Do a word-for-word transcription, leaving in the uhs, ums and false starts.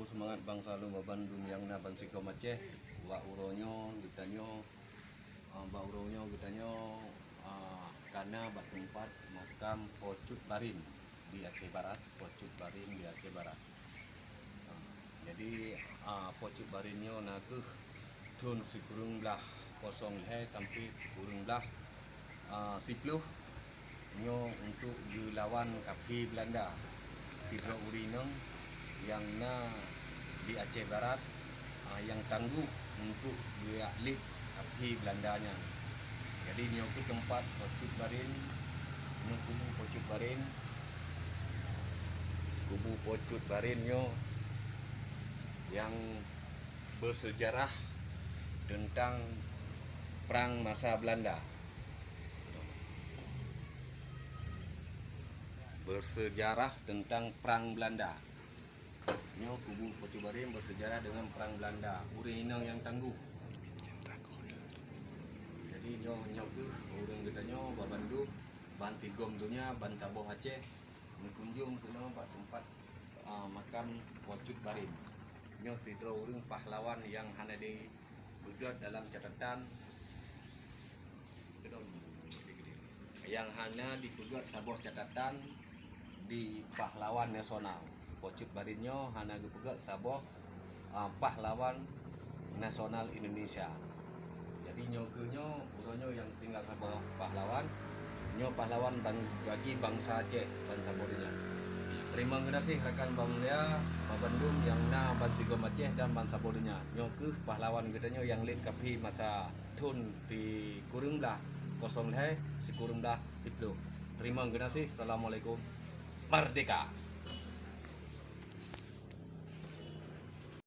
Seumangat bansa lôn bandum nyang na bansigom Aceh. Bak uroe nyoe geutanyoe, ah, bak uroe nyoe geutanyoe, ah, ka na bak teumpat makam Po Cut Barin di Aceh Barat, Po Cut Barin di Aceh Barat. Ah, jadi, ah, Po Cut Barin nyoe na kheueh thon sikureueng blaih kosong lhèe sampoe sikureueng blaih, ah, siploh nyoe untuk geulawan kaphé Beulanda. Sidroe ureueng inong nyang na di Aceh Barat, ah, nyang tangguh untuk geujak lét kaphé Beulanda nyan. Jadi nyoe kheueh teumpat Po Cut Barin, nyoe kubu Po Cut Barin, kubu Po Cut Barin nyoe nyang beuseujarah teuntang prang masa Beulanda. Beuseujarah teuntang prang Beulanda. Nyoe kubu Po Cut Barin beuseujarah deungon prang Beulanda. Ureueng inong nyang tangguh. Jadi nyoe, nyoe kheueh ureueng geutanyoe bak bandum, bansigom donya, bansaboh Aceh, meukunjong keunoe bak teumpat, ah, makam Po Cut Barin. Nyoe sidroe ureueng pahlawan nyang hana dipeugét dalam catatan, nyang hana dipeugét saboh catatan di pahlawan nasional. Po Cut Barin nyoe hana geupeugét saboh, ah, pahlawan nasional Indonesia. Jadi nyoe kheueh nyoe, uroe nyoe nyang tinggai saboh pahlawan. Nyoe pahlawan ban-, bagi bansa Aceh bansaboh donya. Teurimong geunaséh rakan bang mulia, bak bandum nyang na bansigom Aceh dan bansaboh donya. Nyoe kheueh pahlawan geutanyoe nyang lét kaphé masa thon sikureueng blaih kosong lhèe sikureueng blaih siploh. Teurimong geunaséh. Assalamualaikum. Merdeka!